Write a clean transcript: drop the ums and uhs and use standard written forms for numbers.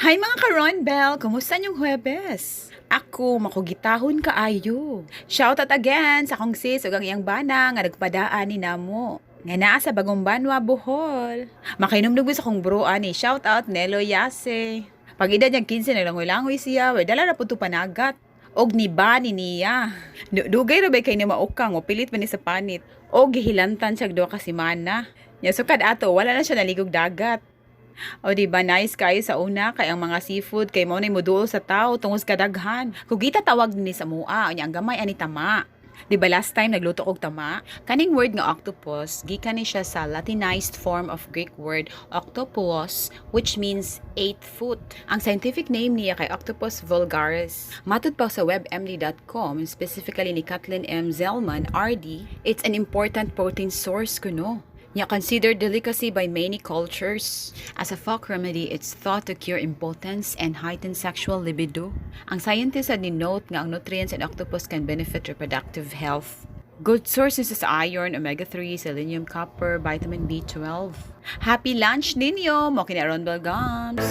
Hi, mga ka-Ron Bell! Kumusta niyong Huwebes? Ako, makugitahon kaayo. Shout out again sa akong sis ug ang iyang bana nga nagpadaan ni namo nga naa sa Bagong Banwa, Bohol. Makahinumdum sa akong bro ani. Shout out Nelo Yase. Pag edad niyang 15, naglangoy-langoy siya, way dala ra pud to panagat. Og ni ba ni niya. Dugay ra bay kay ni maukang o pilit man ni sa panit. Og gihilantan siya 2 ka semana. Nya sukad ato wala na siya naligog dagat. O di ba nice kayo sa una kay ang mga seafood kay mao nay muduol sa tao tungod sa kadaghan. Kugita tawag ni sa mua, unya ang gamay ani tama. Di ba last time nagluto kog tama? Kaning word nga octopus gikan ni siya sa Latinized form of Greek word octopus, which means 8 foot. Ang scientific name niya kay Octopus vulgaris. Matud pa sa webmd.com, specifically ni Kathleen M. Zellman, RD, it's an important protein source kuno. Nya considered delicacy by many cultures. As a folk remedy, it's thought to cure impotence and heighten sexual libido. Ang scientists had ni-note nga ang nutrients in octopus can benefit reproductive health. Good sources is iron, omega-3, selenium, copper, vitamin B12. Happy lunch ninyo! Mo kini Ron Bell Gums!